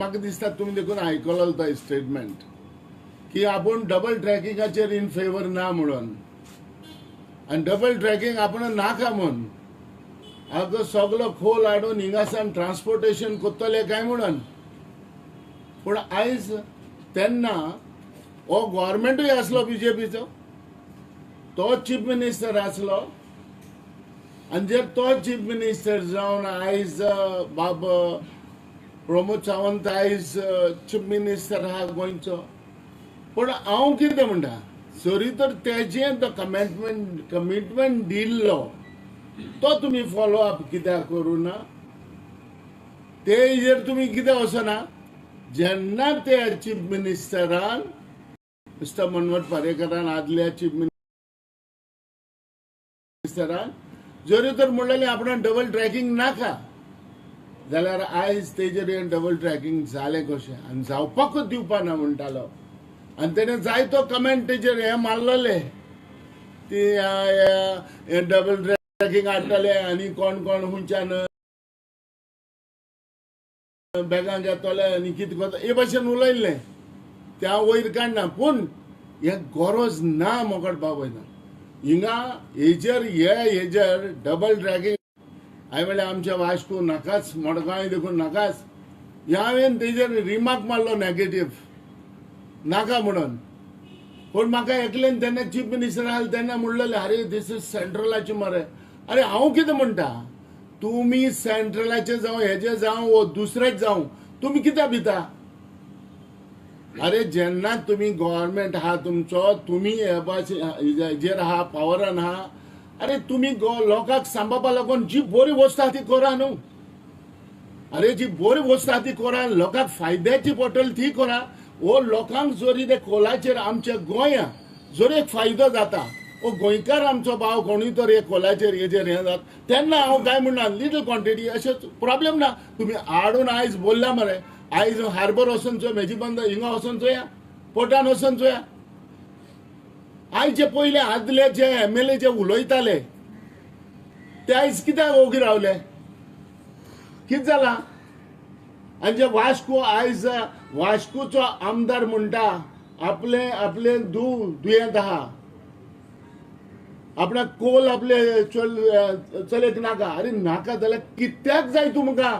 म्हाका दिसता तुमी देखून आयकलो तो स्टेटमेंट की आपूण डबल ट्रॅकिंगाचेर इन फेवर ना म्हणून आनी डबल ट्रॅकिंग आपूण नाका म्हणून आतां सगलो खोल हाडून हिंगासान ट्रान्सपोर्टेशन करतले काय म्हणून. पूण आयज तेन्ना हो गोवोरमेंटूय आसलो बीजेपीचो, तो चीफ मिनिस्टर आसलो आनी जर तो चीफ मिनिस्टर जावन आयज बाब प्रमोद सावंत आयज चीफ मिनिस्टर आहा गोंयचो. पूण हांव कितें म्हणटा, जरी तर तेजें तो कमिटमेंट दिल्लो तो तुमी फॉलो अप कित्याक करूं ना, ते हेजेर तुमी कित्याक वचना. जेन्ना ते चीफ मिनिस्टरान मिस्टर मनोहर पर्रीकरान आदल्या चीफ मिनिस्टरान जरी तर म्हणलेलें आपणाक डबल ट्रॅकिंग नाका जाल्यार आयज तेजेर हें डबल ट्रॅकिंग जालें कशें आनी जावपाकूच दिवपा ना म्हणटालो. आनी तेणें जायतो कमेंट तेजेर हें मारलेले ती हें डबल ट्रॅकिंग हाडटले आनी कोण कोण खंयच्यान बॅगां घेतले आनी कितें करता हे भाशेन उलयल्लें त्या वयर काडना. पूण हें गरज ना मोकट बाबयना हिंगा हेजेर हे हेजेर डबल ट्रॅकिंग. हांवें म्हणलें आमच्या वास्को नाकाच, मडगांव देखून नाकाच. ह्या हांवें तेजेर रिमार्क मारलो नॅगेटीव नाका म्हणून. पूण म्हाका एकल्यान तेन्ना चीफ मिनिस्टर आसले तेन्ना म्हणलेलें अरे दीस is सेंट्रलाचें मरे. अरे हांव कितें म्हणटा, तुमी सेंट्रलाचें जावं हेजें जावं वो दुसरेच जावं तुमी कित्याक भिता. अरे जेन्ना तुमी गव्हर्मेंट आहा तुमचो, तुमी हेजेर आहा पावरान आहा, अरे तुमी लोकांक सांबाळपा लागून जी बरी वस्त आहा ती करा न्हू. अरे जी बरी वस्त आहा ती करा, लोकांक फायद्याची पडटली ती करा. वो लोकांक जरी ते कोलाचेर आमच्या गोंया जरी एक फायदो जाता, वो गोंयकार आमचो भाव कोणूय तर एक कोलाचेर हेजेर हें जाता तेन्ना हांव काय म्हणना लिटल क्वॉन्टिटी अशें प्रॉब्लेम ना. तुमी हाडून आयज बोल्ला मरे, आयज हार्बर वचून चोय, म्हेजी बंद हिंगा वचून चोया, पोर्टान वचून चोया. आयज जे पयले आदले जे एमएलए जे उलयताले ते आयज कित्याक ओगी रावले, कितें जालां. आनी जे वास्को आयज वास्कोचो आमदार म्हणटा आपले आपले दुयेंत आहा, आपणाक कोल आपले चलयेक नाका. अरे नाका जाल्यार कित्याक जाय तुमकां.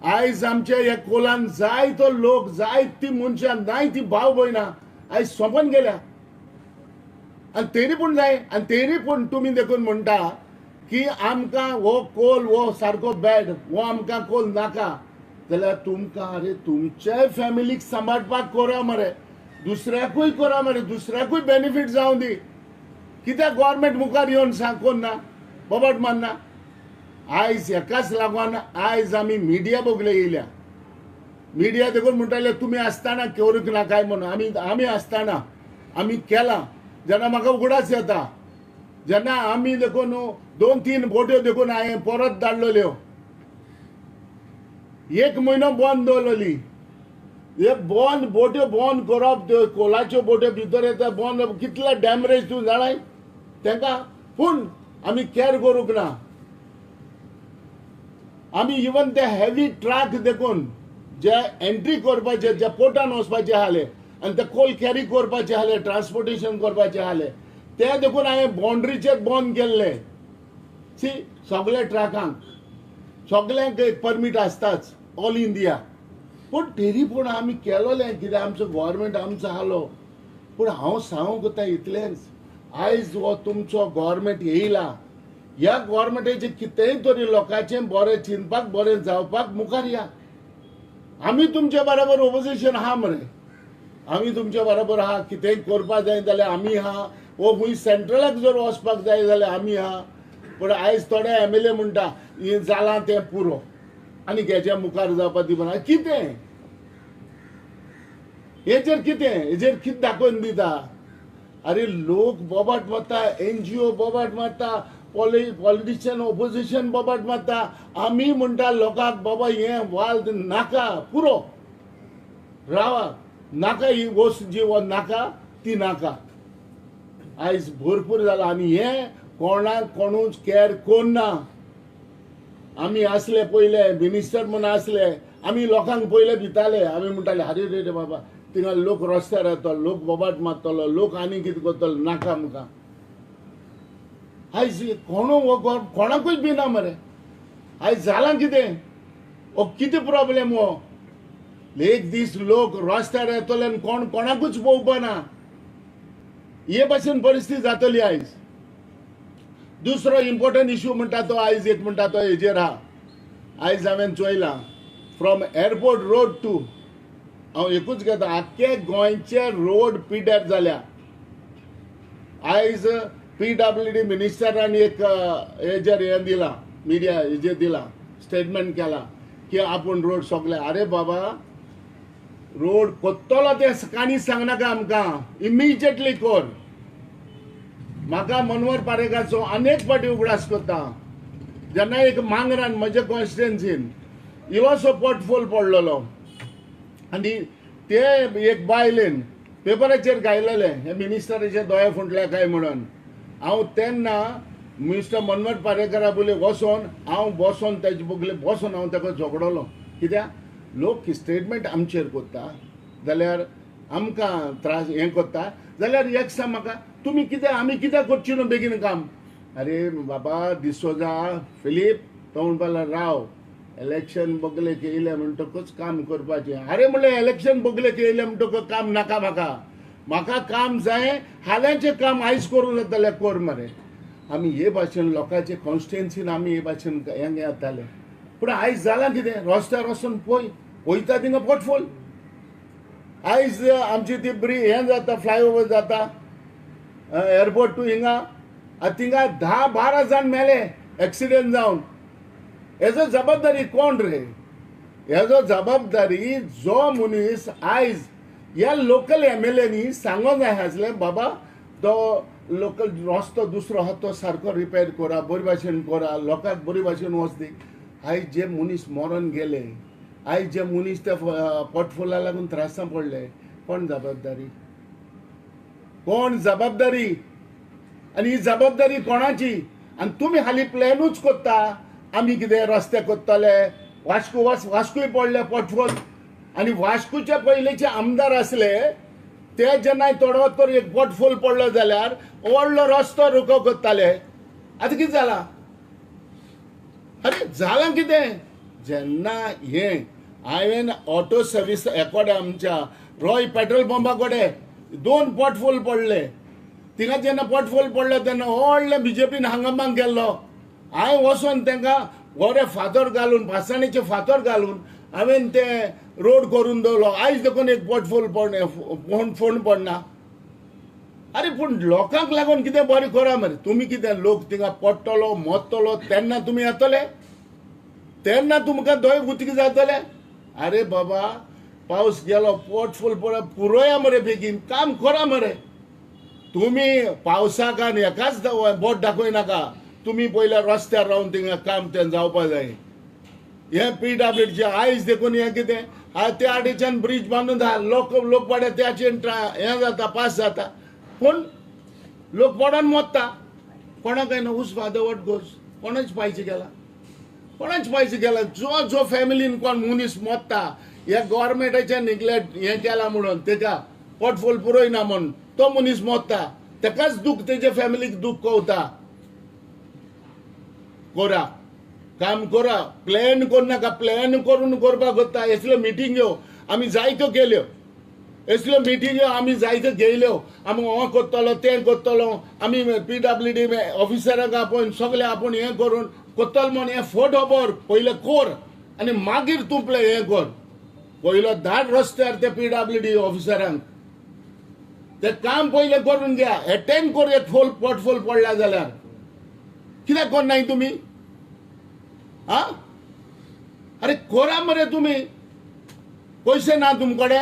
आयज आमच्या ह्या कोलान जाय तो लोक, जाय ती मनशां, जाय ती भाव भयणां आयज सोंपोन गेल्या. आनी तेरी पूण जाय, आनी तेरी पूण तुमी देखून म्हणटा की आमकां हो कोल हो सारको बॅड, हो आमकां कोल नाका जाल्यार तुमकां अरे तुमच्याय फॅमिलीक सांबाळपाक करा मरे, दुसऱ्याकूय करा मरे, दुसऱ्याकूय बेनिफीट जावं दी. कित्याक गव्हर्मेंट मुखार येवन सांगून ना, बोबाट मारना. आयज हेकाच लागून आयज आमी मिडिया बगले येयल्या. मिडिया देखून म्हणटाले तुमी आसतना करूंक ना काय म्हणून. आमी आमी आसतना आमी केलां. जेन्ना म्हाका उगडास येता जेन्ना आमी देखून 2-3 बोट्यो देखून हांवें परत धाडलेल्यो, एक म्हयनो बंद दवरलेली. हे बंद बोट्यो बंद करप, त्यो कोलाच्यो बोट्यो भितर येता बंद, कितले डॅमेज तूं जाणाय तांकां. पूण आमी कॅर करूंक ना. आमी इवन ते हेवी ट्रक देखून जे एंट्री करपाचे, जे पोर्टान वचपाचे आसले आनी ते कोल कॅरी करपाचे आसले, ट्रान्सपोर्टेशन करपाचे आसले, ते देखून हांवें बाउंड्रीचेर बंद केल्ले. सी सगल्या ट्रकांक सगल्यांक एक परमीट आसताच ऑल इंडिया. पूण तरी पूण आमी केलोलें कित्याक आमचो गव्हर्मेंट आमचो आहलो. पूण हांव सांगूंक वता इतलेंच, आयज हो तुमचो गव्हर्मेंट येयला, ह्या गव्हर्मेंटाचें कितेंय तरी लोकांचें बरें चिंतपाक, बरें जावपाक मुखार या. आमी तुमचे बरोबर ओपोजिशन आहा मरे, आमी तुमचे बरोबर आहा. कितेंय करपाक जाय जाल्यार आमी आहा, वो खंय सेंट्रलाक जर वचपाक जाय जाल्यार आमी आहा. पूण आयज थोडे एमएलए म्हणटा हें जालां तें पुरो आनी हेच्या मुखार जावपा दिवपा. कितें हेचेर, कितें हेचेर कितें दाखोवन दिता. अरे लोक बोबाट मारता, एनजीओ बोबाट मारता, पॉलिटिशियन ओपोजिशन बोबाट मारता. आमी म्हणटा लोकांक बाबा हें वाल नाका, पुरो रावा नाका, ही वस्त जी नाका ती नाका. आयज भरपूर जाला आनी हें कोणाक कोणूच कॅर कोण ना. आमी आसले पयले मिनिस्टर म्हूण आसले, आमी लोकांक पयले भिताले, आमी म्हणटाले अरे रे रे बाबा थिंगा लोक रस्त्यार येतलो, लोक बोबाट मारतलो, लोक आनी कितें करतलो, नाका आमकां. आयज कोण हो कोणाकूच भिना मरे. आयज जालां कितें, हो कितें प्रॉब्लेम हो? एक दीस लोक रस्त्यार येतले आनी कोण कोणाकूच पळोवपाना, हे भाशेन परिस्थिती जातली आयज. दुसरो इम्पॉर्टंट इशू म्हणटा तो आयज एक म्हणटा तो हेजेर आहा. आयज हांवें चोयलां फ्रॉम एअरपोर्ट रोड टू, हांव एकूच घेता, आख्खे गोंयचे रोड पिड्ड्यार जाल्या. आयज पीडब्ल्यूडी मिनिस्टरान एक हेजेर हें दिलां, मिडिया हेजेर दिलां, स्टेटमेंट केलां की आपूण रोड सगळे. अरे बाबा रोड कोत्तलो तें काणी सांगनाका आमकां, इमिजिएटली कर. म्हाका मनोहर पारेकाचो अनेक फावटी उगडास करता, जेन्ना एक मांगरान म्हज्या कॉन्स्टिट्युएन्सीन इल्लोसो पोटफोल पडलेलो आनी ते एक बायलेन पेपराचेर गायलेलें हे मिनिस्टराचे दोळे फुटल्या काय म्हणून. हांव तेन्ना मिस्टर मनोहर पारेकरा बोले वचोन हांव बसोन तेजे बगले बसोन हांव ताका झगडलो. कित्याक लोक स्टेटमेंट आमचेर करता जाल्यार आमकां त्रास हें करता जाल्यार एक सांग म्हाका तुमी कितें, आमी कित्याक करची न्हू बेगीन काम? अरे बाबा डिसोजा फिलीप तो म्हणपाक लागलो राव इलेक्शन बगलेक येयलें म्हणटकूच काम करपाचें. अरे म्हणलें इलेक्शन बगलेक येयलें म्हणटकूच काम नाका म्हाका, म्हाका काम जाय हाल्याचें काम आयज करूं जाता जाल्यार कर मरे. आमी हे भाशेन लोकांचे कॉन्स्टिट्युएन्सीन आमी हे भाशेन हें येताले. पूण आयज जालां कितें, रस्त्यार वचून पळय वयता थिंगा पोटफोल. आयज आमची ती ब्री हें जाता, फ्लायओवर जाता एअरपोर्ट टू हिंगा, आतां थिंगा 10-12 जाण मेले एक्सिडेंट जावन. हेजो जबाबदारी कोण रे? हेजो जबाबदारी जो मनीस आयज ह्या लोकल एम एल एनी सांगोंक जाय आसलें बाबा तो लोकल रस्तो दुसरो आहा तो सारको रिपेर करा, बरे भाशेन करा, लोकांक बरे भाशेन वच दी. आयज जे मनीस मरोन गेले, आयज जे मनीस त्या पोटफोला लागून त्रासां पडले, कोण जबाबदारी? कोण जबाबदारी? आनी ही जबाबदारी कोणाची? आनी तुमी हालीं प्लॅनूच करता आमी कितें रस्ते करतले. वास्को वास्कूय पडले पोटफोल. आनी वास्कोचे पयलींचे आमदार आसले ते जेन्ना थोडो तर एक पोटफोल पडलो जाल्यार व्हडलो रस्तो रुको करताले. आतां कितें जालां? अरे जालां कितें? जेन्ना हें हांवें ऑटो सर्वीस एकोडे आमच्या रॉय पेट्रोल पंपा कडेन 2 पोटफोल पडले. थिंगा जेन्ना पोटफोल पडले तेन्ना व्हडले बीजेपीन हंगामाक गेल्लो. हांवें वचोन तांकां बरे फातर घालून, पासाणीचे फातर घालून हांवें ते रोड करून दवरलो. आयज देखून एक पोटफोल पडना, फोण पडना. अरे पूण लोकांक लागून कितें बरें करा मरे तुमी. कितें लोक थिंगा पडटलो मरतलो तेन्ना तुमी येतले, तेन्ना तुमकां दोय उदक जातले. अरे बाबा पावस गेलो, पोटफोल पडलो, पुरोया मरे बेगीन, काम करा मरे. तुमी पावसाक आनी एकाच बोट दाखयनाका, तुमी पयल्या रस्त्यार रावन थिंगा काम तें जावपा जाय. हें पीडब्ल्यूडीचें आयज देखून हें कितें त्या आडेच्यान ब्रीज बांदून लोक लोक पाड्या त्याचेन हें जाता, पास जाता, पूण लोक पडोन मोत्ता. कोणाक काय ना उस फादर what goes, कोणाच पायचे गेला, कोणाच पायचे गेला. जो जो फॅमिलीन कोण मनीस मोत्ता ह्या गव्हर्मेंटाच्या निग्लेक्ट हें केलां म्हणून तेका पोटफोल पुरयना म्हूण तो मनीस मोत्ता, तेकाच दूख, तेजे फॅमिलीक दूख कवता. करा काम करा, प्लॅन करनाका, प्लॅन करून करपाक वता. असल्यो मिटिंग्यो आमी जायत्यो केल्यो, असल्यो मिटिंग्यो आमी जायत्यो घेयल्यो. आमी हो करतलो तें करतलो, आमी पीडब्ल्यूडी ऑफिसराक आपोवन सगळें आपूण हें करून करतलो म्हूण हें फट खबर पयलें कर आनी मागीर तूं हें कर. पयलो धाड रस्त्यार ते पीडब्ल्यूडी ऑफिसरांक, ते काम पयलें करून घ्या, एटेंड कर. एक फोल पोटफोल पडला जाल्यार कित्याक करनाय तुमी? आ अरे करा मरे तुमी, पयशे ना तुमकडे.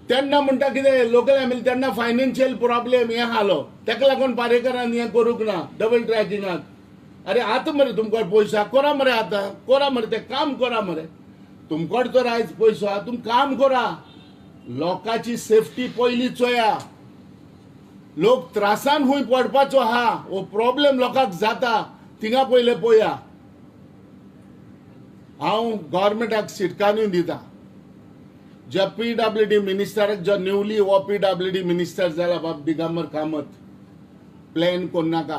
तेन्ना म्हणटा कितें लोकल एम एल तेन्ना फायनान्शियल प्रॉब्लेम हें आसलो, तेका लागून पारेकरान हें करूंक ना डबल ट्रॅकिंगाक. अरे आतां मरे तुमकां पयसो करा मरे, आतां करा मरे तें काम करा मरे. तुमकडे तर आयज पयसो आहा, तुमी काम करा. लोकांची सेफ्टी पयली चोया. लोक त्रासान खूंय पडपाचो आहा, हो प्रॉब्लेम लोकांक जाता, थिंगा पयले पळया. हांव गव्हर्मेंटाक शिटकावणी दिता, ज्या पीडब्ल्यूडी मिनिस्टराक, जो न्यूली हो पीडब्ल्यूडी मिनिस्टर जाला बाब दिगंबर कामत, प्लॅन कोन्नाका,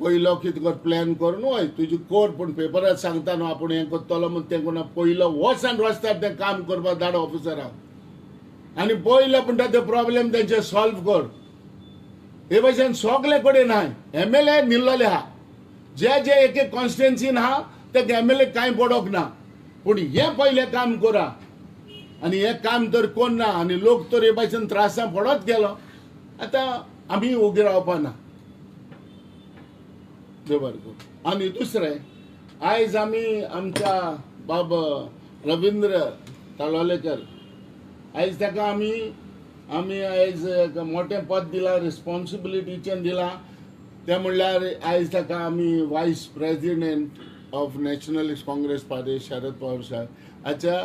पयलो कितें कर प्लॅन करून वय तुजी कोर, पूण पेपरार सांगता न्हू आपूण हें करतलो म्हूण तें कोणा पयलो वचन रस्त्यार तें काम करपाक धाड ऑफिसराक आनी पयलो म्हणटा ते प्रॉब्लेम तेंचे सॉल्व कर. हे भशेन सगळे कडेन आहाय एमएलए निल्लोले आहा, जे जे एक एक कॉन्स्टिट्युएन्सीन आहा ते एमएलए कांय पडोंक ना, पूण हें पयलें काम करा आनी हें काम तर कोन्ना आनी लोक तर हे भशेन त्रासां पडत गेलो. आतां आमी ओगी रावपा ना. देव बरें करूं. आनी दुसरें, आयज आमी आमच्या बाब रविंद्र तालोलेकर, आयज ताका आमी आमी आयज एक मोटें पद दिलां, रिस्पोन्सिबिलिटीचें दिलां. तें म्हणल्यार आयज ताका आमी vice president of Nationalist Congress Party Sharad Pawar साहेब हाच्या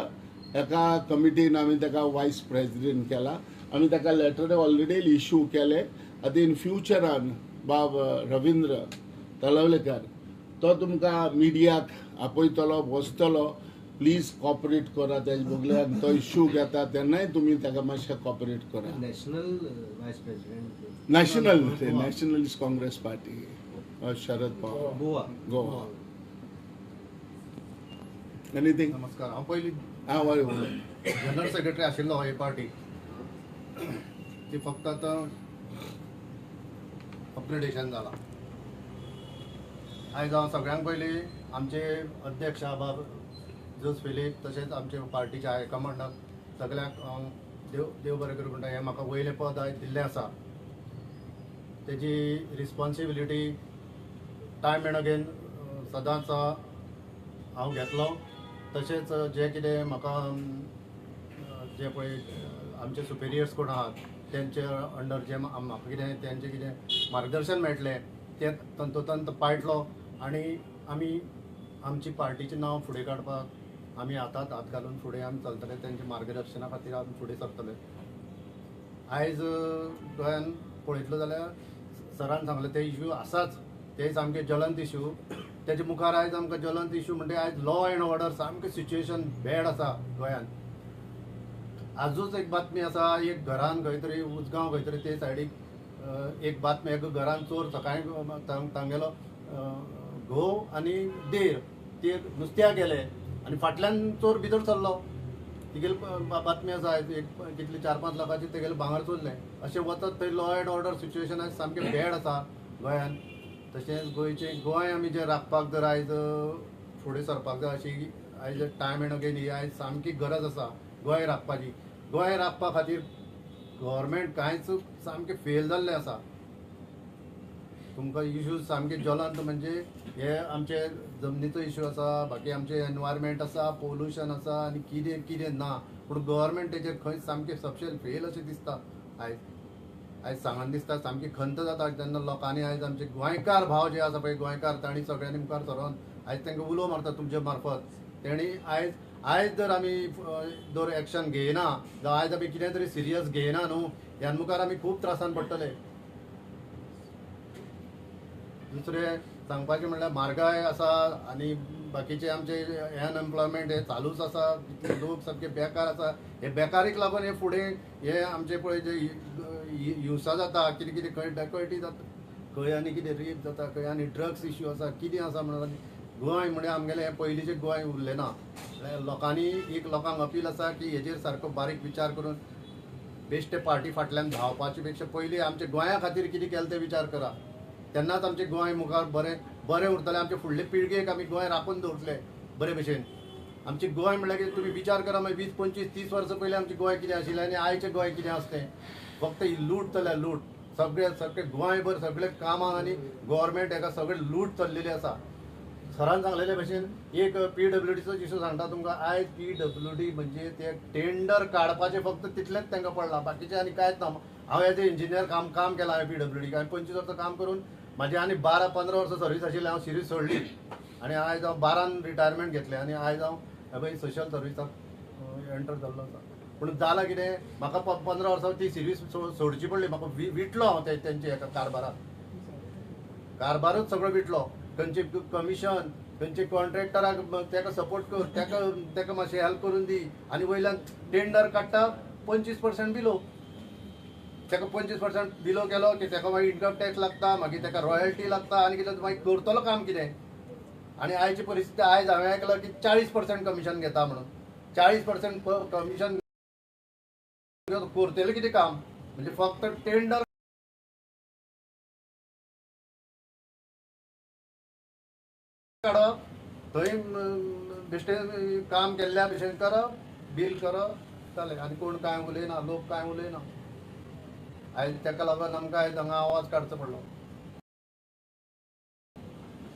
एका कमिटीन आमी ताका वायस प्रेजिडेंट केला. आमी ताका लेटर ऑलरेडी इशू केले. आतां इन फ्युचरान बाब रविंद्र तलवलेकर तो तुमकां मिडियाक आपयतलो, बसतलो. प्लीज कॉपरेट करा तेजे बगल्यान, तो इशू घेता तेन्नाय तुमी ताका मातशें कॉपरेट करा. National vice president, national Nationalist Congress Party Sharad Pawar, Goa, Goa. Anything? नमस्कार. हांव पयलीं आं वय उलय. जनरल सेक्रेटरी आशिल्लो हे पार्टी, ती फक्त आतां अपग्रेडेशन जालां. आयज हांव सगळ्यांक पयलीं आमचे अध्यक्ष बाब जोस फिलीप तशेंच आमचे पार्टीच्या हायकमांडाक सगळ्यांक हांव देव बरें करूं म्हणटा. हें म्हाका वयलें पद आयज दिल्लें आसा, तेजी रिस्पोन्सिबिलिटी टायम एंड अगेन सदांच हांव घेतलो. तशेंच जें कितें म्हाका जे पळय आमचे सुपिरियर्स कोण आहात तेंचे अंडर जे म्हाका कितें तेंचें कितें मार्गदर्शन मेळटलें तें तंतोतंत पाळटलो आनी आमी आमची पार्टीचें नांव फुडें काडपाक आमी हातांत हात घालून फुडें आमी चलतले, तेंच्या मार्गदर्शना खातीर आमी फुडें सरतले. आयज गोंयान पळयतलो जाल्यार सरान सांगलें ते इश्यू आसाच, ते सामके ज्वलंत इश्यू. तेजे मुखार आयज आमकां ज्वलंत इश्यू म्हणजे आयज लॉ एंड ऑर्डर सामकें सिच्युएशन बॅड आसा गोंयान. आजूच एक बातमी आसा, एक घरान खंय तरी उजगांव खंय तरी ते सायडीक एक बातमी, एक घरान चोर सकाळीं तांगेलो घोव आनी देर ते नुस्त्याक गेले आनी फाटल्यान चोर भितर सरलो. तिगेली बातमी आसा आयज, एक कितले 4-5 लाखाचे तेगेले भांगर चोरलें. अशें वचत थंय लॉ एंड ऑर्डर सिच्युएशन आयज सामकें बॅड आसा गोंयान. तशेंच गोंयचें गोंय आमी जें राखपाक जर आयज फुडें सरपाक जाय अशी आयज टायम एंड अगेन ही आयज सामकी गरज आसा गोंय राखपाची. गोंय राखपा खातीर गव्हर्मेंट कांयच सामकें फेल जाल्लें आसा. तुमकां इश्यूज सामके ज्वलंत म्हणजे हे आमचे जमनीचो इश्यू आसा, बाकी आमचे एनवायरमेंट आसा, पोल्युशन आसा आनी कितें कितें ना, पूण गव्हर्मेंट तेजेर खंय सामकें सपशेल फेल अशें दिसता. आयज आयज सांगन दिसता सामकी खंत जाता जेन्ना लोकांनी आयज आमचे गोंयकार भाव जे आसा पळय गोंयकार तांणी सगळ्यांनी मुखार सरोन आयज तांकां उलो मारता तुमचे मार्फत. तेणी आयज आयज जर आमी जर एक्शन घेयना जावं आयज आमी कितें तरी सिरियस घेयना न्हू, ह्यान मुखार आमी खूब त्रासान पडटले. दुसरें सांगपाचें म्हणल्यार म्हारगाय आसा आनी बाकीचे आमचे अनएम्प्लॉयमेंट हे चालूच आसा, कितले लोक सामके बेकार आसा. हे बेकारीक लागून हे फुडें हे आमचे पळय जे हिंसा जाता, कितें कितें खंय डॅकॉयटी जाता, खंय आनी कितें रेप जाता, खंय आनी ड्रग्स इश्यू आसा, कितें आसा म्हणून गोंय म्हणजे आमगेलें हें पयलींचें गोंय उरलें ना. लोकांनी एक लोकांक अपील आसा की हेजेर सारको बारीक विचार करून बेश्टे पार्टी फाटल्यान धांवपाचे पेक्षा पयलीं आमच्या गोंया खातीर कितें केलें तें विचार करा, तेन्नाच आमचें गोंय मुखार बरें बरें उरतलें. आमचे फुडले पिळगेक आमी गोंय राखून दवरतले बरे भशेन. आमचें गोंय म्हणल्यार कितें तुमी विचार करा, मागीर 20, 25, 30 वर्सां पयलीं आमचें गोंय कितें आशिल्लें आनी आयचें गोंय कितें आसा तें. फक्त ही लूट चल्ल्या, लूट सगळे सगळे गोंयभर सगळे कामां आनी गव्हर्मेंट हेका सगळे लूट चल्लेली आसा. सरान सांगलेले भशेन एक पीडब्ल्यूडीचो इशू सांगता तुमकां, आयज पीडब्ल्यूडी म्हणजे ते टेंडर काडपाचें फक्त तितलेंच तांकां पडलां, बाकीचें आनी कांयच ना. हांव एज ए इंजिनियर काम केलां हांवें पीडब्ल्यूडी, हांवें 25 वर्सां काम करून म्हाजी आनी 12-15 वर्सां सर्वीस आशिल्ली, हांव सिरीज सोडली आनी आयज हांव 12 रिटायरमेंट घेतलें आनी आयज हांव पळय सोशल सर्विसाक एंटर जाल्लो आसा. पूण जालां कितें, म्हाका 15 वर्सां ती सिर्वीस सोडची पडली, म्हाका विटलो हांव तेंचे एका कारभाराक, कारभारूच सगळो विटलो. थंयचे कमिशन थंयचे कॉन्ट्रॅक्टराक ताका सपोर्ट कर, ताका ताका मातशें हेल्प करून दी. आनी वयल्यान टेंडर काडटा 25% बिलो, ताका 25% बिलो केलो की ताका मागीर इन्कम टॅक्स लागता, मागीर ताका रॉयल्टी लागता आनी कितें मागीर करतलो काम कितें. आनी आयची परिस्थिती आयज हांवें आयकलां की 40% कमिशन घेता म्हणून. 40% कमिशन करतले कितें काम, म्हणजे फक्त टेंडर काडप, थंय बेश्टें काम केल्ल्या भशेन करप, बील करप, जालें. आनी कोण कांय उलयना, लोक कांय उलयना. आयज ताका लागून आमकां आयज हांगा आवाज काडचो पडलो.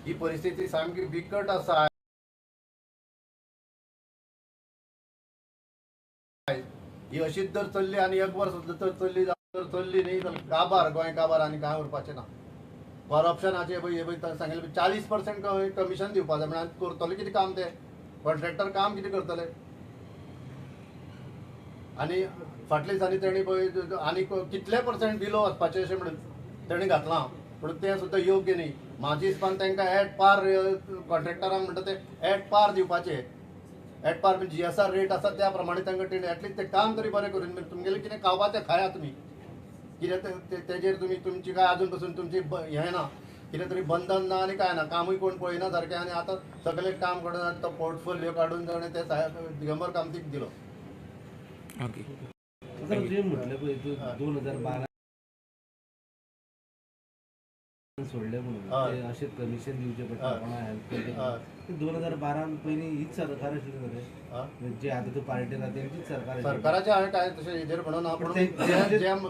ही परिस्थिती सामकी बिकट आसा. ही अशीच जर चल्ली आनी एक वर्स जर चल्ली जर चल्ली न्ही जाल्यार काबार गोंय काबार आनी कांय उरपाचें ना. करप्शनाचे पळय हे पळय सांगिल्लें 40% कमिशन दिवपा जाय, म्हळ्यार करतले कितें काम ते कॉन्ट्रॅक्टर काम कितें करतले. आनी फाटल्या दिसांनी तेणी पळय आनी कितले पर्संट बिलो वचपाचें अशें म्हणून तेणी घातलां, पूण तें सुद्दां योग्य न्ही. म्हाजे हिसपान तांकां एट पार कॉन्ट्रॅक्टरांक म्हणटा ते एट पार दिवपाचे, एट पार म्हणजे GSR rate आसा त्या प्रमाणे तांकां एटलिस्ट ते काम तरी बरें करून तुमगेलें कितें खावपाचें खाया तुमी, कितें तेजेर तुमी तुमची काय अजून पसून तुमची हें ना, कितें तरी बंधन ना आनी कांय ना, कामूय कोण पळयना सारकें. आनी आतां सगळें काम काडून तो पोर्टफोलियो काडून ताणें ते साहेब दिगंबर कामतीक दिलो. तुवें म्हटलें पळय तूं 2012 सोडलें म्हणून अशें कमिशन दिवचें पडटा कोणा हेल्प करचें. 2012 पयलीं हीच सरकार आशिल्ली मरे, जे आतां तूं पार्टेन आहा तेंचीच सरकार. सरकाराचें हांवें कांय तशें हेजेर म्हणून पूण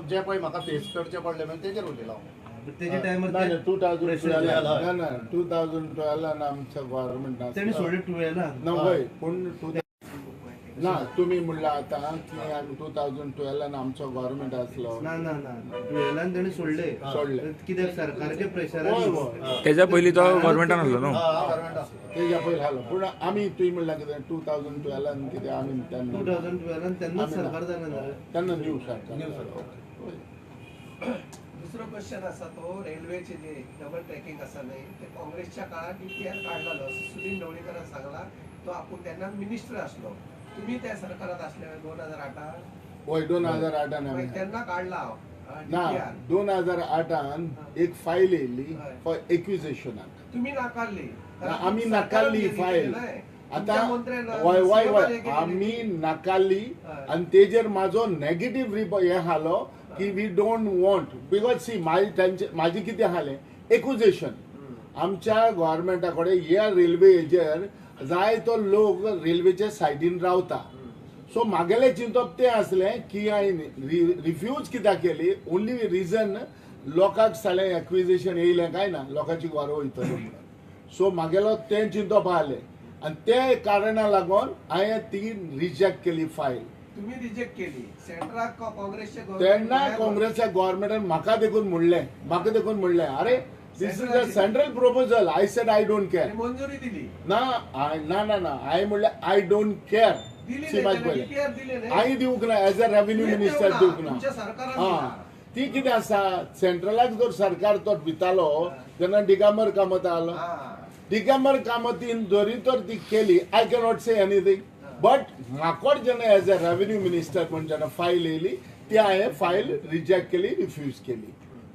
जे पळय म्हाका फेस करचें पडलें म्हणून तेजेर उलयलां हांव. तेजे टायमार 2012 ना 2012 आमच्या गव्हर्मेंट तेणी सोडलें 12 ना वय, पूण ना तुमी म्हणलां आतां की आमी 2012 आमचो गव्हर्मेंट आसलो. ना ना ना 12 तेणी सोडले सोडले कित्याक सरकाराचे प्रेशर. तेज्या पयलीं तो गव्हर्मेंटान आसलो न्हू, तेज्या पयलीं आसलो. पूण आमी तुवें म्हणलां कितें 2012 कितें आमी 2012 तेन्ना सरकार जालें ना, तेन्ना न्यू सरकार. दुसरो क्वेश्चन आसा तो रेल्वेचे जे डबल ट्रॅकिंग आसा न्ही ते काँग्रेसच्या काळात DPR काडलेलो सुदिन ढवळीकरान सांगला, तो आपूण तेन्ना मिनिस्टर आसलो. तुम्ही त्या सरकारात असले 2008 वय 2008 तेन्ना काडला ना 2008 एक फायल येयली फॉर एक्विजिशनाक, तुम्ही नाकारली. आमी नाकारली फायल. आतां वय वय वय आमी नाकारली आनी तेजेर म्हाजो नेगेटीव रिपोर्ट हें आसलो की we don't want, because see तांचे म्हाजें कितें आसलें एक्विजिशन. आमच्या गव्हर्मेंटा कडेन ह्या रेल्वे हेजेर जाय तो लोक रेल्वेच्या सायडीन रावता. सो म्हागेलें चिंतप तें आसलें की हांवें रिफ्यूज कित्याक केली, ओन्ली रिजन लोकांक सगळें एक्विजिशन येयलें काय ना लोकांची घरां वयतली म्हणून. सो म्हागेलो तें चिंतप आसलें आनी ते कारणा लागून हांवें ती रिजेक्ट केली फायल. तुम्ही रिजेक्ट केली सेंट्राक काँग्रेसच्या तेन्ना काँग्रेसच्या गव्हर्मेंटान म्हाका देखून म्हणलें, म्हाका देखून म्हणलें अरे this is a central proposal. I said I don't care. मंजुरी दिली ना ना ना ना हांवें म्हणलें I don't care. हांवें दिवंक ना एज अ रेवेन्यू मिनिस्टर दिवंक ना. हां ती कितें आसा सेंट्रलाक जर सरकार तो दितालो तेन्ना दिगंबर कामत आसलो, दिगंबर कामतीन जरी तर ती केली I cannot say anything, but म्हाका जेन्ना एज अ रेवेन्यू मिनिस्टर म्हण जेन्ना फायल येयली ती हांवें फायल रिजेक्ट केली, रिफ्यूज केली.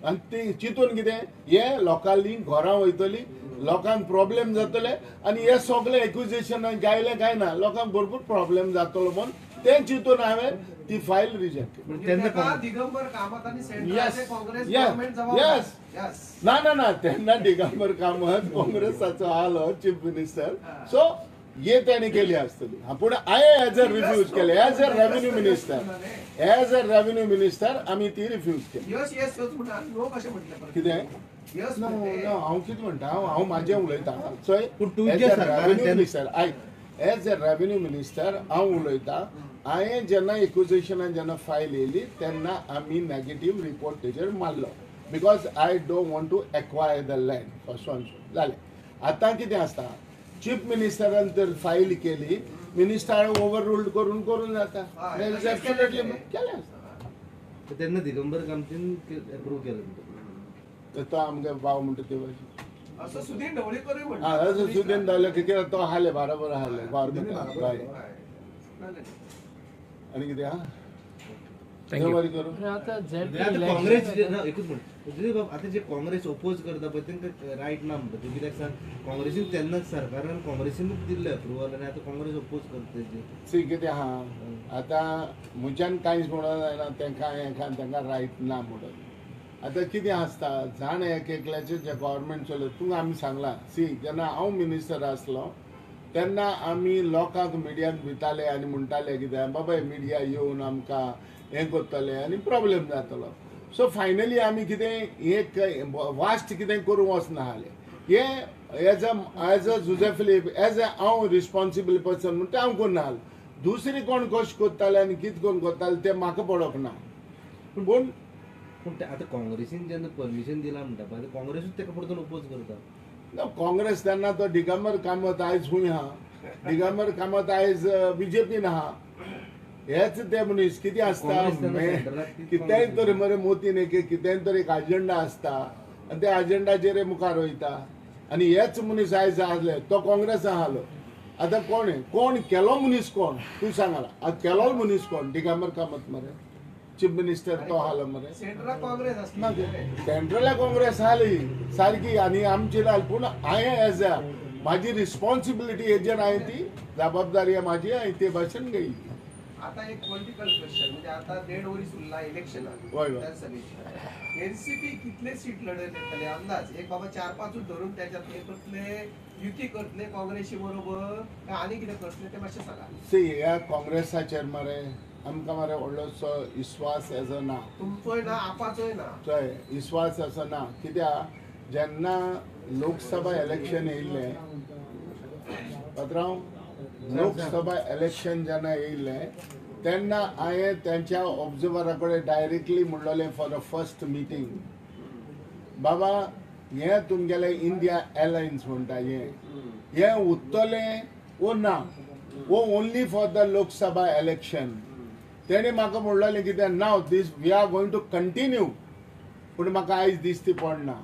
आनी ती चिंतून कितें हे लोकांनी घरां वयतली, लोकांक प्रॉब्लेम जातले आनी हे सगळे एक्विजिशन गायले काय ना लोकांक भरपूर प्रॉब्लेम जातलो म्हूण तें चिंतून हांवें ती फायल रिजेक्ट केली. दिगंबर कामत आनी येस ना ना ना तेन्ना दिगंबर कामत काँग्रेसाचो आलो चीफ मिनिस्टर, सो हे तेणी केली आसतली. पूण हांवें एज अ रिफ्यूज केले as a revenue minister, as a revenue minister आमी ती रिफ्यूज केली. कितें ना हांव कितें म्हणटा, हांव म्हाजें उलयतां. चोय एज अ रेवेन्यू मिनिस्टर आयक, एज अ रेवेन्यू मिनिस्टर हांव उलयतां. हांवें जेन्ना एक्विजिशनान जेन्ना फायल येयली तेन्ना आमी नेगेटीव रिपोर्ट तेजेर मारलो, because I don't want to acquire the land first one. जालें. आतां कितें आसता चीफ मिनिस्टरान तर फायल केली, मिनिस्टर ओवर रुल्ड करून करून जाता केलें आसता. तेन्ना दिगंबर कामतीन एप्रूव केलें तो आमगे भाव म्हणटा ते भाशेन. असो सुदीन ढवळीकरूय म्हणटा. असो सुदीन ढवळीकर कित्याक तो हाले बरोबर हाले गव्हर्मेंट. आनी कितें आहा? काँग्रेस एकूच म्हणटा, आतां जे काँग्रेस ओपोज करता पळय तांकां रायट ना म्हणटा तूं. कित्याक सांग, काँग्रेसीन तेन्नाच सरकारान काँग्रेसीनूच दिल्लें अप्रुवल आनी आतां काँग्रेस ओपोज करता तेजेर. सी कितें आहा आतां म्हज्यान कांयच म्हणूंक जायना तांकां हें तांकां रायट ना म्हणून. आतां कितें आसता जाण एक एकल्याचें जें गव्हर्मेंट चलयता. तुका आमी सांगलां सी, जेन्ना हांव मिनिस्टर आसलो तेन्ना आमी लोकांक मिडियाक भिताले आनी म्हणटाले कितें बाबा मिडिया येवन आमकां हें करतले आनी प्रॉब्लेम जातलो. सो फायनली आमी कितें एक वास्ट कितें करूंक वचना आसलें. हें as a Jose Philip as a हांव रिस्पॉन्सिबल पर्सन म्हणटा हांव करना आसलें. दुसरी कोण कशें करताले आनी कितें करून करताले तें म्हाका पडोंक ना. पूण पूण आतां काँग्रेसीन जेन्ना परमिशन दिलां म्हणटा पळय, आतां काँग्रेसूच ताका परतून ओपोज करता. ना काँग्रेस तेन्ना तो दिगंबर कामत आयज खूंय आहा, दिगंबर कामत आयज बीजेपीन आहा. हेच ते मनीस कितें आसता कितेंय तरी मरे मोतीन एक कितेंय तरी एक अजेंडा आसता आनी त्या अजेंडाचेर मुखार वयता. आनी हेच मनीस आयज आसले तो काँग्रेस आसलो. आतां कोण कोण केलो मनीस कोण तूं सांगला. आतां केलो मनीस कोण? दिगंबर कामत मरे चीफ मिनिस्टर तो आसलो मरे. सेंट्रला काँग्रेस आसली सारकी आनी आमची आसली. पूण हांवें एज अ म्हाजी रिस्पॉन्सिबिलिटी हेजेर हांवें ती जबाबदारी म्हाजी हांवें ते भाशेन घेयली. आता एक पॉलिटिकल क्वेश्चन, म्हणजे आता 1.5 वरीस उरला इलेक्शनाक विधानसभेचे, एनसीपी कितले सीट लढत येतले अंदाज? एक बाबा 4-5 धरून त्याच्यात हे करतले, युती करतले काँग्रेसी बरोबर आनी कितें करतले ते मातशें सांगा. सी ह्या काँग्रेसाचेर मरे आमकां मरे व्हडलोसो विस्वास असो ना. तुमचोय ना, आपाचोय ना. चोय विस्वास असो ना कित्याक जेन्ना लोकसभा इलेक्शन येयल्लें पात्रांव, लोकसभा इलेक्शन जेन्ना येयल्लें तेन्ना हांवें तेंच्या ऑब्जर्वरा कडेन डायरेक्टली म्हणलेलें फॉर the first meeting, बाबा हें तुमगेलें इंडिया एलायन्स म्हणटा हें हें उरतलें वो ना, वो only for the Lok Sabha election. तेणें म्हाका म्हणलेलें कितें ना this we are going to continue. पूण म्हाका आयज दिसती पडना.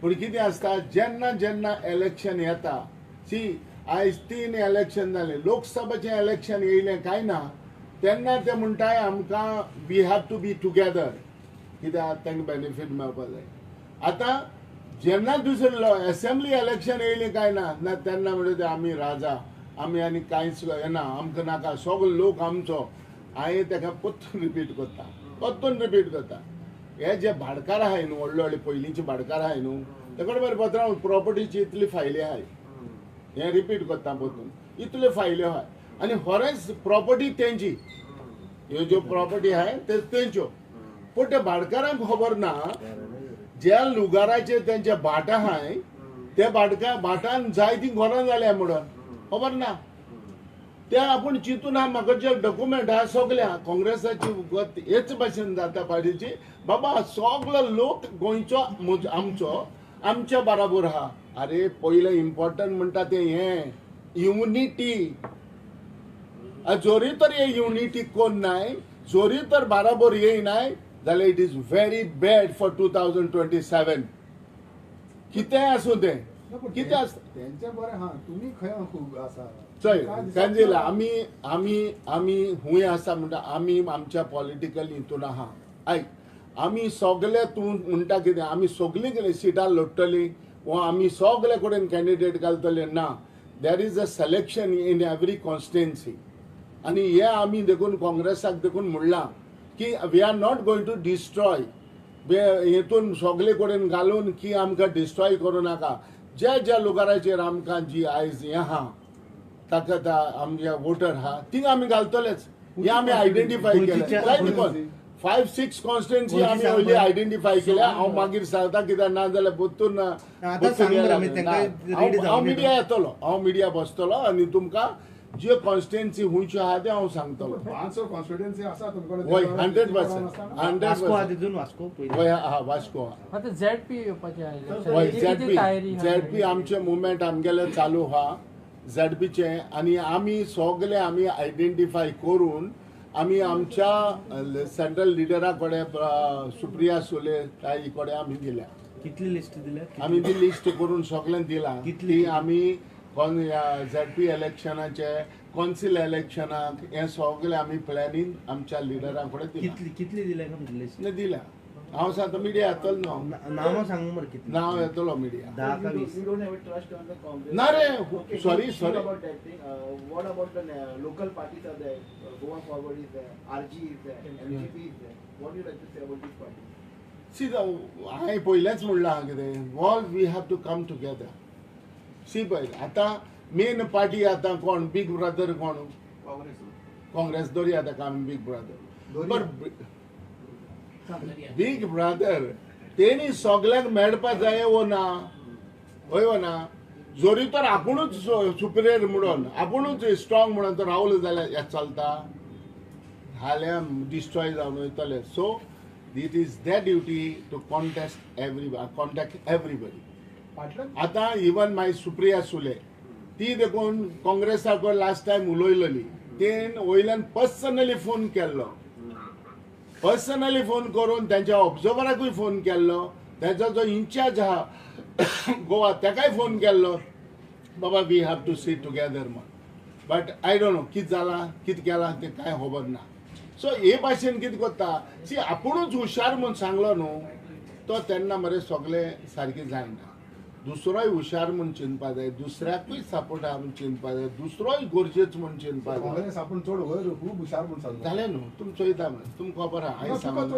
पूण कितें आसता जेन्ना जेन्ना इलेक्शन येता, सी आयज 3 इलेक्शन जालें, लोकसभेचें इलेक्शन येयलें काय ना तेन्ना ते म्हणटाय आमकां we have to be together कित्याक तांकां बेनिफीट मेळपा जाय. आतां जेन्ना दुसरें एसेंब्ली इलेक्शन येयलें काय ना ना तेन्ना म्हणटा ते आमी राजा, आमी आनी कांयच येना, आमकां नाका, सगलो लोक आमचो. हांवें ताका परतून रिपीट करता, परतून रिपीट करता, हे जे भाडकार आहाय न्हू व्हडले व्हडले पयलींचे भाडकार आहाय न्हू तेकडे बरें पत्रां प्रॉपर्टीची इतली फायली आहाय, हें रिपीट करता परतून, इतल्यो फायल्यो आहाय आनी होरेंच प्रॉपर्टी तेंची, ह्यो ज्यो प्रॉपर्टी आहाय ते तेंच्यो. पूण त्या भाडकारांक खबर ना ज्या लुगाराचेर तेंचे भाट आहाय ते भाटकार भाटान जाय ती घरां जाल्या म्हणून खबर ना. ते आपूण चिंतून आहा म्हाका जे डॉक्युमेंट आहा सगल्या काँग्रेसाची गत हेच भाशेन जाता पार्टीची, बाबा सगलो लोक गोंयचो आमचो आमच्या बराबर आहा. अरे पयलें इम्पॉर्टंट म्हणटा तें हें युनिटी. जोरी तर हे युनिटी कोण नाय, जोरी तर बराबर येयनाय जाल्यार it is very bad for 2027. कितेंय आसूं तें कितें आसता तेंचें बरें आहा, तुमी खंय खूब आसा चोय कांजेल आमी आमी आमी खूंय आसा म्हणटा आमी आमच्या पॉलिटिकल हितून आहा. आयक आमी सगले तूं म्हणटा कितें आमी सगलीं कितें सिटां लडटलीं वा आमी सगले कडेन कॅन्डिडेट घालतले ना. There is a selection in every constituency. आनी हें आमी देखून काँग्रेसाक देखून म्हणलां की we are not going to destroy हेतून सगले कडेन घालून की आमकां डिस्ट्रॉय करूं नाका. ज्या ज्या लोकांचेर आमकां जी आयज हें आहा ताका आमचे वोटर आहा थिंगा आमी घालतलेच. हें आमी आयडेंटिफाय केलें जायते कोण 5-6 कॉन्स्टिट्युएन्सी आमी पयलीं आयडेंटिफाय केल्या. हांव मागीर सांगता कित्याक ना जाल्यार परतून हांव मिडिया येतलो, हांव मिडिया बसतलो आनी तुमकां ज्यो कॉन्स्टिट्युएन्सी खंयच्यो आहा ते हांव सांगतलो. 500 कॉन्स्टिट्युएन्सी आसा तुमकां? हय, 100% 100%. हय आहा वास्को आहा. हय झेडपी, झेडपी आमचें मुवमेंट आमगेलें चालू आहा झेडपीचें. आनी आमी सगळे आमी आयडेंटिफाय करून आमी आमच्या सेंट्रल लिडरा कडेन सुप्रिया सुले ताई कडेन आमी दिल्या. कितली लिस्ट दिल्या? आमी ती लिस्ट करून सगळ्यांक दिला. ती आमी झेडपी इलेक्शनाचे, कौन्सिल इलेक्शनाक हे सगळे आमी प्लॅनिंग आमच्या लिडरां कडेन दिला. कितली दिल्या का लिस्ट? दिला. हांव सांगता मिडिया येतलो न्हू, नांवां सांगू मरे कितली नांव येतलो मिडिया. 10 का 20 ना रे, sorry sorry. What about the local parties are there? Goa Forward is there, RG is there, MGP is there. What do you like to say about these parties? See, हांवें पयलेंच म्हणलां कितें, all we have to come together. See पळय आतां main party आतां कोण, बीग brother कोण? काँग्रेस दवरया ताका आमी बीग ब्रदर. बट बीग ब्रदर तेणी सगल्यांक मेळपा जाय वो ना, हय वो ना? जरी तर आपुणूच सुपिरियर म्हणून, आपुणूच स्ट्रॉंग म्हणून तर रावलो जाल्यार हें चलता? जाल्यार डिस्ट्रॉय जावन वयतले. So it is their duty to contest every contact everybody. आतां इवन my Supriya Sule ती देखून काँग्रेसाक लास्ट टायम उलयलेली, तेन वयल्यान पर्सनली फोन केल्लो, पर्सनली फोन करून त्यांच्या ऑब्जर्वराकूय फोन केल्लो, तेजो जो इन्चार्ज आहा गोवा तेकाय फोन केल्लो, बाबा we have to see together म्हण. बट I don't know कितें जालां कितें केलां तें कांय खबर ना. सो हे भाशेन कितें करता, सी आपुणूच हुशार म्हूण सांगलो न्हू तो तेन्ना मरे सगळें सारकें जायना. दुसरोय हुशार म्हूण चिंतपा जाय, दुसऱ्याकूय सपोर्ट आहा म्हूण चिंतपा जाय, दुसरोय गरजेच म्हूण चिंतपा जाय. आपूण चड वयर खूब हुशार म्हूण सांगता जालें न्हू, तुमी चोयता म्हण तुमकां खबर आहा. हांवें सांगलें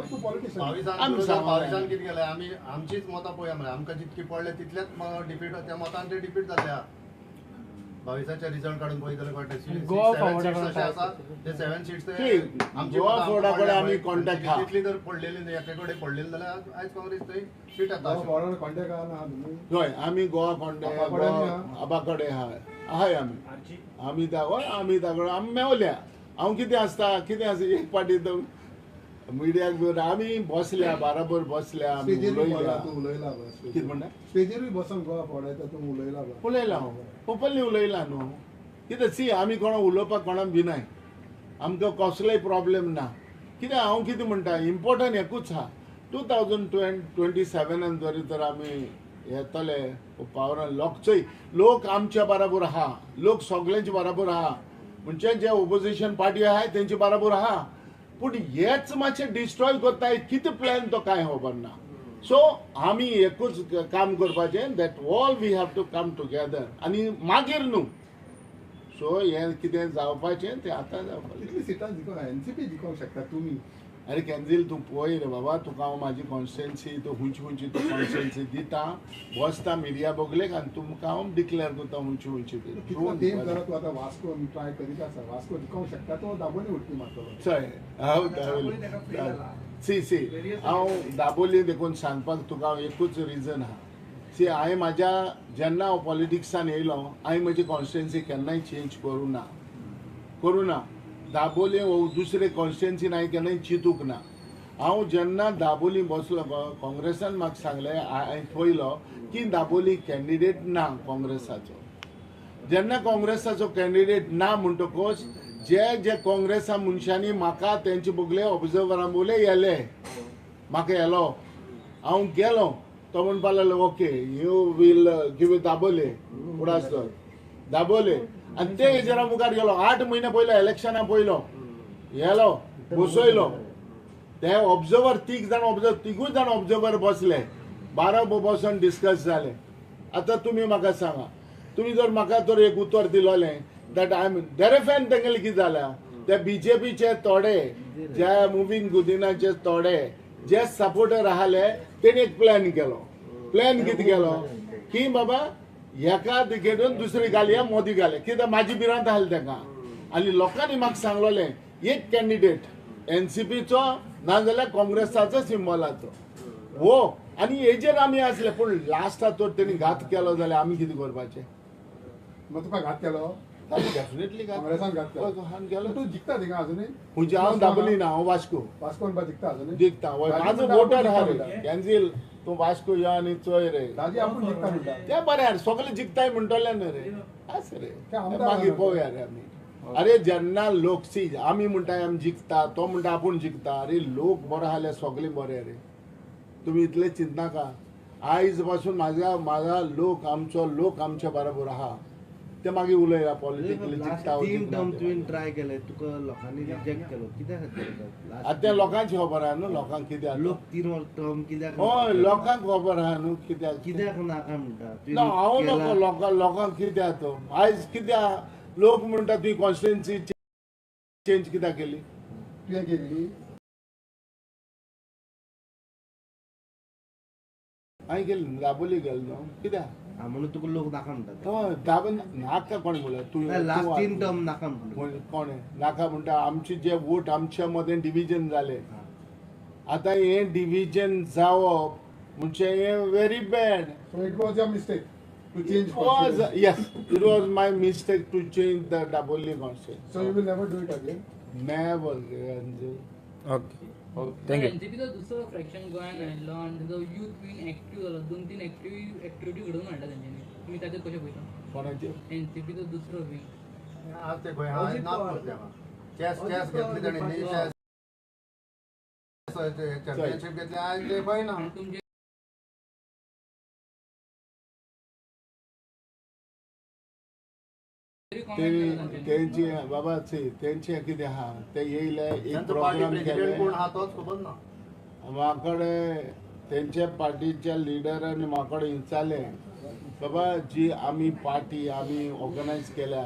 बावीसान कितें केलें, आमी आमचीच मतां पळोवया म्हळ्यार आमकां जितकी पडले तितलेच डिफीट, त्या मतान ते डिफीट जाल्या. 22 रिजल्ट काडून पळयत जाल्यार कळटा 7 सीट्स अशे आसा, ते 7 सीट्स गोवा फॉरवर्डा कडेन आमी कॉन्टॅक्ट आहा. तितली जर पडलेली न्हय एके कडेन पडलेली जाल्यार आयज काँग्रेस थंय सीट येता. कॉन्टॅक्ट आहा ना तुमी? हय, आमी गोवा कॉन्टॅक्ट आबा कडेन आहाय आमी, आमी हय आमी तागडे आमी मेवल्या. हांव कितें आसता कितें आसता एक पाटी मिडियाक बी आमी बसल्या बाराबर बसल्या, आमी उलयल्या. उलयला कितें म्हणटा? स्टेजीरूय बसून गोवा फॉरवर्ड तूं उलयला, उलयला हांव ओपनली उलयला न्हू. कितें सी आमी कोणा उलोवपाक कोणाक भिनाय, आमकां कसलोय प्रॉब्लेम ना. कितें हांव कितें म्हणटा, इम्पोर्टंट एकूच आहा, 2027 जरी तर आमी येतले पावरान, लोक चोय लोक आमच्या बराबर आहा, लोक सगळ्यांचे बराबर आहा, म्हणजे जे ओपोजिशन पार्टी आहाय तेंचे बराबर आहा, पूण हेच मातशें डिस्ट्रॉय करताय कितें प्लॅन तो कांय खबर ना. सो आमी एकूच काम करपाचें, that all we have to come together आनी मागीर न्हू. सो हें कितें जावपाचें तें आतां जावपाचें. कितली सिटां जिखोवंक एनसीपी जिखोवंक शकता तुमी? अरे कॅन्जील तूं पळय रे बाबा, तुका हांव म्हाजी कॉन्स्टिट्युएन्सी तूं खंयची खंयची तूं कॉन्स्टिट्युएन्सी दिता, बसता मिडिया बगलेक आनी तुमकां हांव डिक्लेअर करता खंयची खंयची ती. कितलो तेंप जाला तूं आतां वास्को ट्राय करीत आसा, वास्को जिखोवंक शकता तो दाबोली उडकी मारतलो. चय हांव सी सी हांव दाबोली देखून सांगपाक तुका हांव एकूच रिजन आहा. सी हांवें म्हाज्या जेन्ना हांव पॉलिटिक्सान येयलो हांवें म्हजी कॉन्स्टिट्युएन्सी केन्नाय चेंज करूं ना. दाबोली हो दुसरे कॉन्स्टिट्युएन्सीन हांवें केन्नाय चिंतूंक ना. हांव जेन्ना दाबोली बसलो काँग्रेसान म्हाका सांगलें, हांवें पळयलो की दाबोली कॅन्डिडेट ना काँग्रेसाचो. जेन्ना काँग्रेसाचो कॅन्डिडेट ना म्हणटकूच जे जे काँग्रेसा मनशांनी म्हाका तेंचे बगले ऑब्जर्वरां बगले येले, म्हाका येलो, हांव गेलो, तो म्हणपाक लागलो okay you will give Dabolim फुडास Dabolim. आनी ते हेजेर मुखार गेलो, 8 म्हयने पयलो इलेक्शना पयलो येलो बसयलो, ते ऑब्जर्वर 3 जाण ऑब्जर्वर, 3 जाण ऑब्जर्वर बसले, 12 बसून डिस्कस जाले. आतां तुमी म्हाका सांगा, तुमी जर म्हाका तर एक उतर दिलोलें that I am देरेफॅन, तेंगेले कितें जाल्या, ते बीजेपीचे थोडे जे मुवीन गुदिनाचे थोडे जे सपोर्टर आसले तेणी एक प्लॅन केलो. प्लॅन कितें केलो की बाबा एका दिकेन दुसरी घालया, मोदी घाले, कित्याक म्हाजी भिरांत आसली तेका. आनी लोकांनी म्हाका सांगलोलें एक कॅन्डिडेट एनसीपीचो नाजाल्यार काँग्रेसाचो सिंबलाचो हो, आनी हेजेर आमी आसले. पूण लास्टाक तर तेणी घात केलो जाल्यार आमी कितें करपाचें? मग तुका घात केलो? डेफिनेटली काँग्रेसान घात केलो. तूं जिखता थिंगा अजुनूय? खंयचे हांव दाबोली ना, हांव वास्को. वास्को म्हणपा जिखता अजुनूय? जिखता म्हाजो वोटर आहा रे कॅन्सील, तूं वास्को यो आनी चोय रे. दाजी आपूण जिखता म्हणटा ते बरें आहा, सगळे जिखताय म्हणटले न्हू रे, आसा रे मागीर पळोवया रे आमी. अरे जेन्ना लोक सी आमी म्हणटा आमी जिखता, तो म्हणटा आपूण जिखता, अरे लोक बरो आसल्यार सगळे बरे रे, तुमी इतले चिंतनाका. आयज पासून माझा माझा लोक, आमचो लोक आमच्या बरोबर आहा. ते मागीर उलयला पॉलिटिकली जिखता लास्ट 3 टर्म तुवें ट्राय केले, तुका लोकांनी रिजेक्ट केलो, कित्या खातीर? आतां ते लोकांची खबर आहा न्हू, लोकांक कित्याक लोक 3 टर्म कित्याक? हय, लोकांक खबर आहा न्हू कित्याक कित्याक नाका म्हणटा? ना, हांव नको लोकांक, लोकांक कित्याक तो आयज कित्याक लोक म्हणटा तुवें कॉन्स्टिट्युएन्सी चेंज कित्याक केली? तुवें केली? हांवें केली दाबोली गेलो न्हू, कित्याक? म्हणून तुका लोक नाका म्हणटा. हय, दाबोली नाका कोणें म्हणलें? तुवें लास्ट 3 टर्म नाका म्हणटा कोणें नाका म्हणटा? आमचे जे वोट आमच्या मदें डिविजन जालें, आतां हें डिविजन जावप म्हणजे हें very bad. So it was your mistake to change? Was, yes, it was my mistake to change the Dabolim constituency. So you will never do it again? Never. Okay, thank you. एनसीपीचो दुसरो fraction गोंयांत आयिल्लो आनी ताजो youth wing active जालो, 2-3 activity घडोवन हाडटा तेंच्यांनी, तुमी ताचेर कशें पळयता? कोणाचेर? एनसीपीचो दुसरो विंग आज ते गोंयांत ना, चॅस चॅस घेतली ताणें, चॅस चॅम्पियनशीप घेतली, आज ते गोंय ना. तुमचे तेंची बाबा तेंचे कितें आहा ते येयले एक प्रोग्राम केले, कोण आहा तोच खबर ना. म्हाकडे तेंच्या पार्टीच्या लिडरांनी म्हाकडे विचारलें, बाबा जी आमी पार्टी आमी ऑर्गनायज केल्या,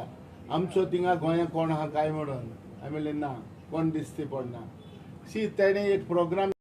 आमचो थिंगा गोंया कोण आहा काय म्हणून? हांवें म्हणलें ना, कोण दिसती पडना. सी तेणें एक प्रोग्राम